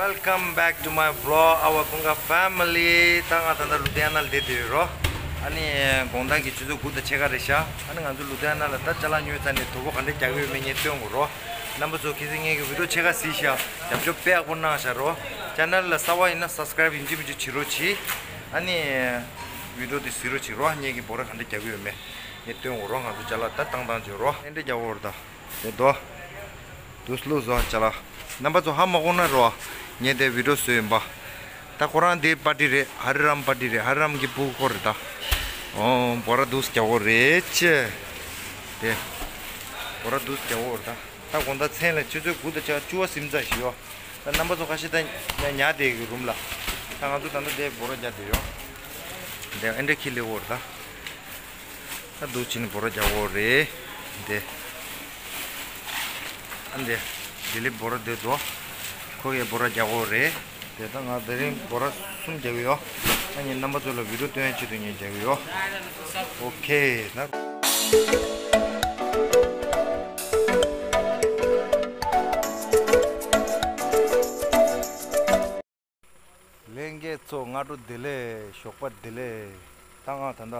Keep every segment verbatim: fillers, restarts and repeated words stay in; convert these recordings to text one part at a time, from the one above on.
Welcome back to my vlog, our Kunga family. ད་ང་ད་ལྟ་ལུ་དྷི་ཡ་ན་ལ་བསྡད་དེ་ཡོད་རོ། ཨ་ནི་དགོང་དག་གི་ཆུ་ཚོད་དགུ་དང་ཕྱེད་ཀ་རེད་ཤག་ཨ་ནི་ང་ཚོ་ལུ་དྷི་ཡ་ན་ལ་ད་ཅ་ལག་ཉོས་ཚར་ནས་དོ་པོ་ག་འདྲ་རྒྱག་གི་ཡོད་མེད་ངས་སྟོན་དགོས་རོ། རྣམ་པ་ཚོ་ཁྱེད་ཚོས་ངའི་གི་བི་ཌིའོ་ཕྱེད་ཀ་གཟིགས་ཤག་རྒྱབ་སྐྱོར་དཔེ་ཡག་པོ་གནང་ཤག་རོ། ཅེ་ནལ་ལ་གསར་པ་ཡིན་ན་སབ་སི་ཀ་རེབ་ཡིན་གཅིག་མིན་གཅིག་བྱེད་རོགས་གྱིས། ཨ་ནི་བི་ཌིའོ་དེ་གཟིགས་རོགས་བྱེད་རོ། ངས་ཀྱི་འབོ་ར་ག་འདྲ་རྒྱག་གི་ཡོད་མེད་ངས་སྟོན་དགོས་རོ། ང་ཚོ་ཅ་ལག་ད་བཏང་བཏང་བྱེད་རོ། ཨེ་འདྲ་རྒྱག་དགོས་རེད་ད། དེ་དོ། དུས་ལུགས་བཟོ་ཅ་ལག་རྣམ་པ་ཚོ་ཧ་མ་གོ་ན་རོ། ངས་དེ་བི་ཌིའོ་བཟོས་ཡིན་པ། ད་ཁོ་རང་དེ་པར་ཊི་རེད། ཧ་རི་རམ་པར་ཊི་རེད། ཧ་རི་རམ་གྱི་ཕྲུ་གུ་ཁོ་རེད་ད། ཨོ་འབོ་ར་དུས་རྒྱག་དགོས་རེད་ཅེ། དེ། འབོ་ར་དུས་རྒྱག་དགོས་རེད་ད། ད་དགོང་དག་མཚན་ལ་ཆུ་ཚོད་དགུ་དང་ཆ་བཅུ་བ་ཟིན་ཚར་ཞིག་ཡོད། ད་རྣམ་པ་ཚོ་ཁ་ཤས་ད་ཉ་ཉ་དེ་གི་རུམ་ལ། ད་ང་ཚོ་ད་ལྟ་དེ་འབོ་ར་རྒྱག་དེ་ཡོད། དེ་ཨེ་འདྲ་ཁྱི་ལེ་འོར་ད། ད་འདུག་ཕྱིན་འབོ་ར་རྒྱག་འོ་རེད། དེ། ཨ་འདི། དེ་ལེ་འབོ་ར་དེ་ཚོ། ཁོ་གི་འབོ་ར་རྒྱག་འོ་རེད། དེ་ད་ང་དེ་རིང་འབོ་ར་གསུམ་རྒྱག་གི་ཡོད། ཨ་ནི་རྣམ་པ་ཚོ་ལ་བི་ཌིའོ་སྟོན་ཡ་ཆེད་དུ་ངས་རྒྱག་གི་ཡོད། ཨོ་ཁེ་ད། ལྷན་རྒྱས་ཚོ་སྔ་དྲོ་བདེ་ལེགས། ཞོགས་པ་བདེ་ལེགས། ད་ང་ད་ལྟ་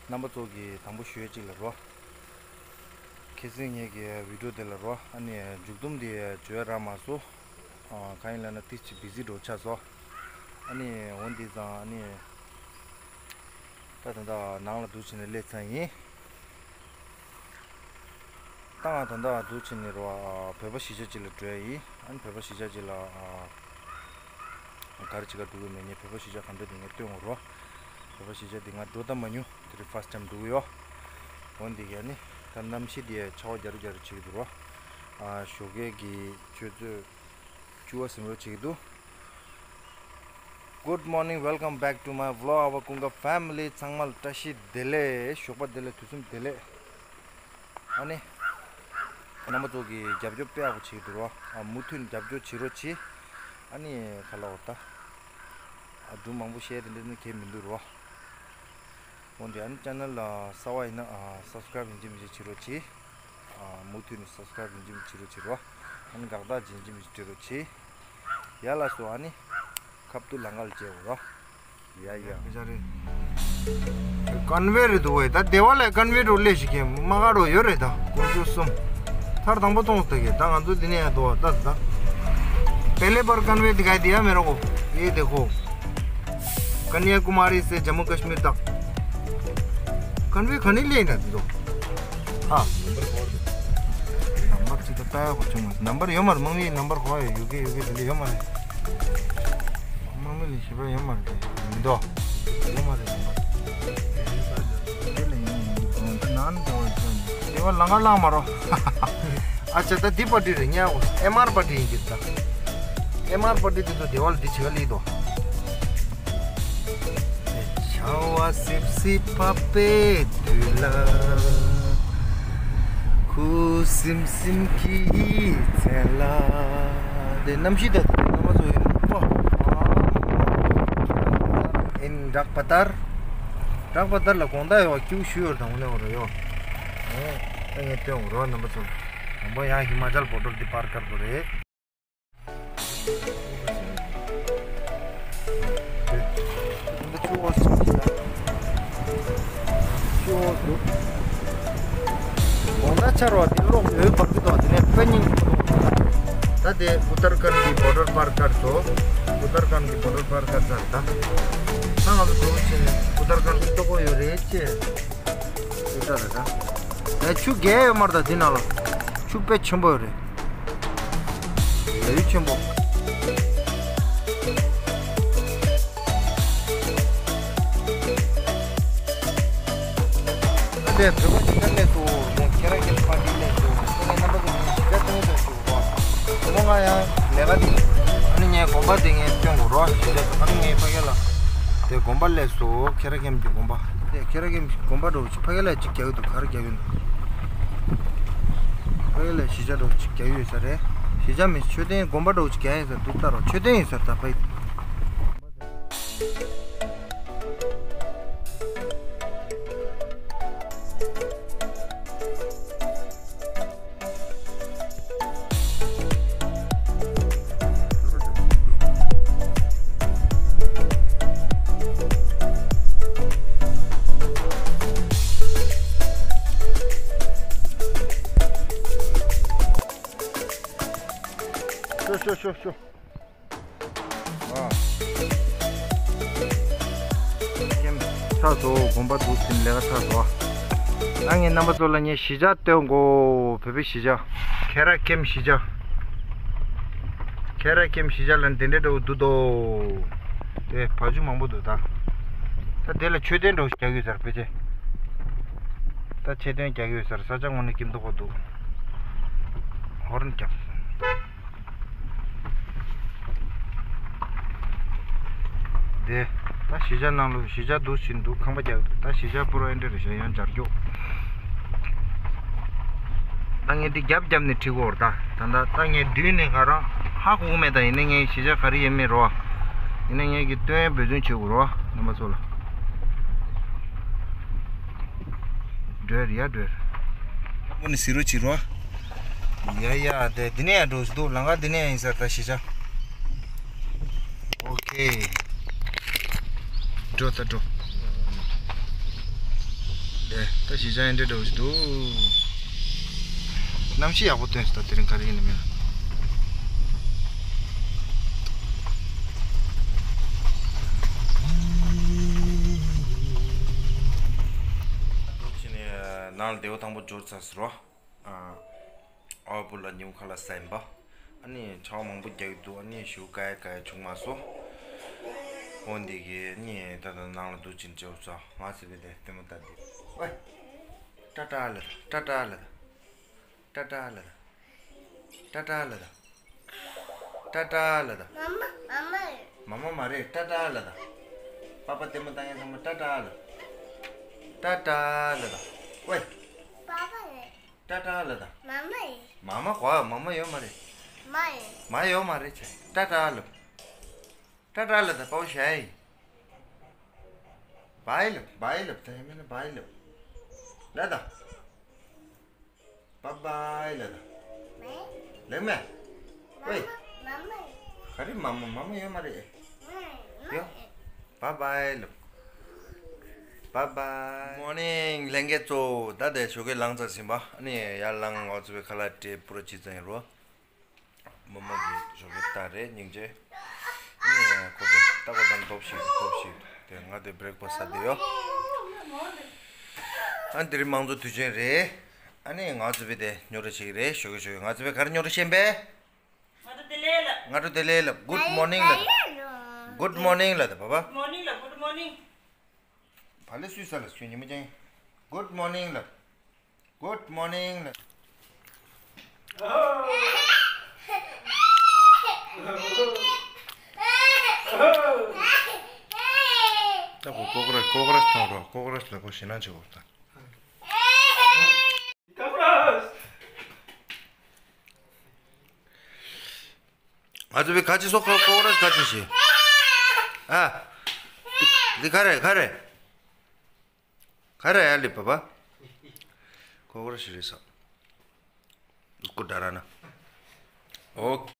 རྣམ་པ་ཚོ་གི་དང་པོ་ཞུ་ཡ་གཅིག་ལ་རོ། ཁྱེད་ཚོས་ངེད་ཀྱི་བི་ཌིའོ་དེ་ལ་རོ། ཨ་ནི་མཇུག་སྡོམ་དེ་བརྗོད་རག་མ་སོང་། ཨ་གང་ཡིན་ལབ་ན་ཏིས་ཅིག་བི་ཟི་འགྲོ་ཆགས་སོང་། ཨ་ནི་འོན་ཏེ་ཙང་ཨ་ནི་ད་ད་ལྟ་ནང་ལ་འདུག་བྱས་ནས་སླེབས་ཚར་ཡིན། ད་ང་ད་ལྟ་འདུག་བྱས་ནས་རོ། བོད་པ་གཞིས་ཆགས་གཅིག་ལ་འགྲོ་ཡ་ཡིན། ཨ་ནི་བོད་པ་གཞིས་ཆགས་གཅིག་ལ་ག་རེ་བྱེད་ག་འགྲོ་གི་མེད། ངས་བོད་པ་གཞིས་ཆགས་ག་འདྲ་དེ་ངས་སྟོན་དགོས་རོ། བོད་པ་གཞིས་ཆགས་དེ་ང་འགྲོ་ད་མ་མྱོང་། དེ་རིང་ཕར་སི་ཊི་ཊེམ་འགྲོ་གི་ཡོད། འོན་ཏེ་ཡ་ནི་ད་གནམ་གཤིས་དེ་ཆར་པ་རྒྱག་རུ་རྒྱག་རུ་བྱེད་ཀྱི་འདུག་རོ། ཨ་ཞོགས་ཀས་ཀྱི་ཆུ་ཚོད་བཅུ་བ་ཟིན་རོ་བྱེད་ཀྱི་འདུག Good morning, welcome back to my vlog, our Kunga family. ཚང་མ་ལ་བཀྲ་ཤིས་བདེ་ལེགས། ཞོགས་པ་བདེ་ལེགས། དུས་གསུམ་བདེ་ལེགས། ཨ་ནི། རྣམ་པ་ཚོ་གི་རྒྱབ་སྐྱོར་དཔེ་ཡག་པོ་བྱེད་ཀྱི་འདུག་རོ། ཨ་མུ་མཐུད་ནས་རྒྱབ་སྐྱོར་བྱེད་རོགས་གྱིས། ཨ་ནི་ག་ལ་འོ་ད། ཨ་སྒྲུང་མང་པོ་བཤད་དེ་འདྲ་ནི་གལ་མི་འདུག་རོ། འོན་ཏེ་ཨ་ནི་ཅེ་ནལ་ལ་གསར་པ་ཡིན་ན་ཨ་སབ་སི་ཀ་རེབ་ཡིན་གཅིག་མིན་གཅིག་བྱེད་རོགས་གྱིས། ཨ་མུ་མཐུད་ནས་སབ་སི་ཀ་རེབ་ཡིན་གཅིག་མིན་གཅིག་བྱེད་རོགས་བྱེད་རོགས། ཨ་ནི་དགའ་རྟགས་ཡིན་གཅིག་མིན་གཅིག་སྤྲད་རོགས་གྱིས། ཡ་ལ་སོ། ཨ་ནི་ཁབ་ཏུ་ལང་ཀ་ལ་བྱེད་འོ་རོ། ཡ་ཡ། ཀན་ཝེ་རེད་འདུག་བས། ད་སྡེ་བ་ལ་ཀན་ཝེ་འགྲོ་ལས་ཞིག་གི་མ་ག་འགྲོ་ཡོད་རེད་ད། དགུང་ཚོད་གསུམ། ཐར་དང་པོ་མཐོང་སྟེ་གི་ད་ང་ཚོ་འདི་ནས་ཡ་འདུག་བ་ད་ད། पहले बार कन्वे दिखाई दिया मेरे को। ये देखो। कन्याकुमारी से जम्मू कश्मीर तक। कन्वे खणी ले ना दो। हाँ। नंबर ཅིག་ད་ལྟ་ཡག་པོ་བྱུང་མ། ནམ་བར་ཡོད་མ་རེད། དམག་མིའི་ནམ་བར་ཧོ་ཡ་ཡུ་གེ་ཡུ་གེ་དེ་ལས་ཡོད་མ་རེད། དམག་མི་ལས་ཞིབ་པ་ཡོད་མ་རེད། མི་འདུག་ཡོད་མ་རེད། དེ་ལས་ཡིན་ནམ་བར་ཧོ་ཡ་དེ་བ་ལང་ཀ་ལང་མ་རོ། ཨ་ཅག་ད་འདི་པར་ཊི་རེད་ཉག་གོ། ཨེམ་ཨར་པར་ཊི་ཡིན་གྱི་ད། ཨེམ་ཨར་པར་ཊི་དེ་ཚོ་སྡེ་བ་ལ་འདི་བྱེད་ག་ལི་དོ། ཆར་པ་སིབ་སིབ་བབས་པའི་དུས་ལ། ཁུ་སིམ་སིམ་གྱི་མཚན་ལ། དེ་གནམ་གཤིས་ད་དེ་གནམ་མ་ཚོ་ཡིན་པ། ཨིན་ཌག་པ་ཏར། ཌག་པ་ཏར་ལ་དགོང་དག་ཡོད་པ་ཀྱུ་ཞུ་ཡོད་དང་འོ་ནས་འོ་ར་ཡོད། ཨེ་ངས་སྟོན་འོ་ར་རྣམ་པ་ཚོ། དང་པོ་ཡང་ཧི་མ་ཅལ་བོ་ཌར་འདི་པར་ཀར་དགོས་རེད། དགོང་དག་ཆར་པ་དེ་གློག་འོད་འབར་གྱི་འདུག་དེ་ནས་དཔེ་སྙིང་རྗེ་པོ་འདུག་ད་དེ་ཨུ་ཏར་ཁན་གྱི་བོ་ཌར་པར་ཀར་ཚོ། ཨུ་ཏར་ཁན་གྱི་བོ་ཌར་པར་ཀར་ཚར་ད། ད་ང་ཚོ་འགྲོ་བཞིན་ཨུ་ཏར་ཁན་གྱི་ལྟོ་གོས་ཡོད་རེད་ཅེས། ཨུ་ཏར་རེད་ད། ཨེ་ཆུ་རྒྱས་ཡོད་མ་རེད་ད། དེ་ནང་ལ་ཆུ་དཔེ་ཆེན་པོ་ཡོད་རེད། ཡ་ཡུ་ཆེན་པོ། ད་དེ་བོད་པ་ཞིག་ཀ་སླེབས་སོང་། ཁྱེད་རང་གི་ཕ་གི་སླེབས་སོང་། ཁྱེད་རང་རྣམ་པ་ཚོ་ཞིག་ཀ་སྟོན་སོང་ཞུ་བ། དེ་མོ་ང་ཡང་ལས་ཀ་དེ། ཨ་ནི་ངའི་དགོན་པ་དེ་ངས་སྟོན་དགོས་རོགས་ཞེས་བྱས། ཨ་ནི་ངའི་ཕ་གི་ལ་དེ་དགོན་པ་སླེབས་སོང་། ཁྱེད་རང་གི་དགོན་པ་དེ། ཁྱེད་རང་གི་དགོན་པ་འགྲོ་ཕ་གི་ལ་ཅིག་རྒྱག་གི་འདུག་ག་རེ་རྒྱག་གི་འདུག་ཕ་གི་ལ་གཞིས་ཆགས་འདྲ་བོ་ཅིག་རྒྱག་ཡོད་ས་རེད། གཞིས་ཆགས་མིན་མཆོད་རྟེན་དགོན་པ་འདྲ་བོ་ཅིག་རྒྱག་ཡོད་ས་འདུག་ལྟ་རོགས། མཆོད་རྟེན་ཡིན་ས་རེད་ད་ཕ་གི། ཤོ་ཤོ་ཤོ། ཨ། ཀེམ་ཚར་སོང་། དགོན་པ་འདུག་ཟིན། ལས་ཀ་ཚར་སོང་། ད་ངས་རྣམ་པ་ཚོ་ལ་ངས་གཞིས་ཆགས་སྟོན་དགོས། བོད་པའི་གཞིས་ཆགས། ཁེ་ར་ཀེམ་གཞིས་ཆགས། ཁེ་ར་ཀེམ་གཞིས་ཆགས་ལ་འདི་འདྲའི་འདྲ་བོ་འདུག་དོ། དེ་བ་ཕྱུགས་མང་པོ་འདུག་ད། ད་དེ་ལ་མཆོད་རྟེན་འདྲ་བོ་ཞིག་རྒྱག་གི་ཡོད་ས་རེད། ཕལ་ཆེར། ད་མཆོད་རྟེན་རྒྱག་གི་ཡོད་ས་རེད། ས་ཆ་དངོས་གནས་སྐྱིད་མདོག་པོ་འདུག་ཧོ་རན་རྒྱབ། དེ། ད་གཞིས་ཆགས་ནང་ལོ། གཞིས་ཆགས་འདུག་ཟིན་འདུག་ཁང་པ་རྒྱག་ད་གཞིས་ཆགས་པུ་ར་ཨེ་འདྲ་རེད་ཤག་ཡང་འབྱར་སྐྱོག་ད་ངས་འདི་རྒྱབ་རྒྱབ་ནས་ཁྲིད་དགོས་རེད་ད། ད་ད་ད་ངས་མདུན་ནས་ང་རང་ཧ་གོ་གི་མེད་ད། ཡིན་ནའི་ངས་གཞིས་ཆགས་ག་རེ་ཡིན་མིན་རོ། ཡིན་ནའི་ངས་ཀྱི་སྟོན་འབད་བརྩོན་བྱེད་དགོས་རོ། རྣམ་པ་ཚོ་ལ། འགྲོ་ཡ་རེད་ཡ། འགྲོ་ཡ་རེད། ཁོ་ནི་ཟི་རོ་བྱེད་རོ། ཡ་ཡ། དེ་འདི་ནས་ཡང་འགྲོ་སྲིད་འདུག་ལམ་ཁ་འདི་ནས་ཡང་ཡིན་ས་རེད་ད། གཞིས་ཆགས། ཨོ་ཁེ། འགྲོ་ད་འགྲོ། དེ་ད་གཞིས་ཆགས་ཡིན་འདྲ་འགྲོ་སྲིད་འདུག་གནམ་གཤིས་ཡག་པོ་སྟོན་སོང་ད། དེ་རིང་ག་རེ་ཡིན་ནམ་ཡང་། ནང་ལ་བདེ་པོ་ཐང་པོ་འབྱོར་ཚར་སོང་རོ། ཨ། ཨ་བུ་ལ་ཉིན་ཁ་ལག་ཟ་ཡིན་པ། ཨ་ནི་ཆར་པ་མང་པོ་རྒྱག་གི་འདུག་ཨ་ནི་ཞུ་ག་ཡ་ག་ཡ་བྱུང་མ་སོང་། འོ་འདི་གི་ཨ་ནི་ད་ལྟ་ནང་ལ་འདུག་ཅིང་བྱེད་ས་ང་ཟེར་བའི་དེ་ལྟད་མོ་ལྟ་འདི། ཝེ། ཏ་ཏ་ལ་ད། ཏ་ཏ་ལ་ད། ཏ་ཏ་ལ་ད། ཏ་ཏ་ལ་ད། ཏ་ཏ་ལ་ད། མ་མ། མ་མ་རེད། མ་མ་མ་རེད། ཏ་ཏ་ལ་ད། པ་པ་ལྟད་མོ་ལྟ་མཁན་ཚང་མ་ཏ་ཏ་ལ། ཏ་ཏ་ལ་ད། ཝེ། པ་པ་རེད། ཏ་ཏ་ལ་ད། མ་མ་ཡིན། མ་མ་གོ། མ་མ་ཡོད་མ་རེད། མ་ཡིན། མ་ཡོད་མ་རེད་ཆེ། ཏ་ཏ་ལབ། ཏ་ཏ་ལ་ད། པའོ་ཞའི། བའི་ལབ། བའི་ལབ། ད་ཡིན་མིན་ན་བའི་ལབ། ལ་ད། བ་བའི་ལ་ད། མེ། ལེགས་མེ། ཝེ། མ་མ། ག་རེ་མ་མ། མ་མ་ཡོད་མ་རེད། མ་ཡོད། བ་བའི་ལབ། བ་བའི། Good morning ལྷན་རྒྱས་ཚོ། ད་དེ་ཞོགས་ཀས་ལངས་ཚར་ཟིན་པ། ཨ་ནི་ཡར་ལངས་ང་ཚོ་བའི་ཁ་ལག་སྤྲད་པུ་ར་ཅི་ཙམ་ཡིན་རོ། མོ་མོ་གི་ཞོགས་ཀས་ལྟ་རེད་སྙིང་རྗེ། ཨ་ནི་ཁོ་དེ་ལྟ་གོ་དང་འདོབ་ཞིག་འདོབ་ཞིག་དེ་ང་དེ་བྷི་རེག་ཕ་སི་ལྟ་དེ་ཡོད། ཨ་འདིར་མང་གཙོ་དུས་ཆེན་རེད། ཨ་ནི་ང་ཚོ་བའི་དེ་ཉོ་རེ་བྱེད་ཀྱི་རེད། ཞོགས་ཀས་ཞོགས་ཀས་ང་ཚོ་བའི་ག་རེ་ཉོ་རེ་བྱེད་པས། ང་ཚོ་དེ་ལས་ལབ། ང་ཚོ་དེ་ལས་ལབ། Good morning ལབ། Good morning ལབ་དང་བ་བ། Morning ལབ། Good morning བ་ལས་སུས་ས་ལ་སུས་ཉི་མ་ཅན། Good morning ལབ། Good morning ལབ། ད་ཁོ་ཀོ་ཀ་རེ་ཀོ་ཀ་རེ་ཐོང་རོགས། ཀོ་ཀ་རེ་ལ་ཁོ་ཞེད་སྣང་བྱེད་འོ་ད། ང་ཚོ་བའི་ཁ་ཆེ་སོགས་ཁ་ཀོ་ར་ཁ་ཆེ་ཞེས། ཨ། འདི་ག་རེ་ག་རེ། ག་རེ་ཡ་ལི་པ་པ། ཀོ་ར་ཞེས་རེད་ས། ཀོ་ད་ར་ན། ཨོ།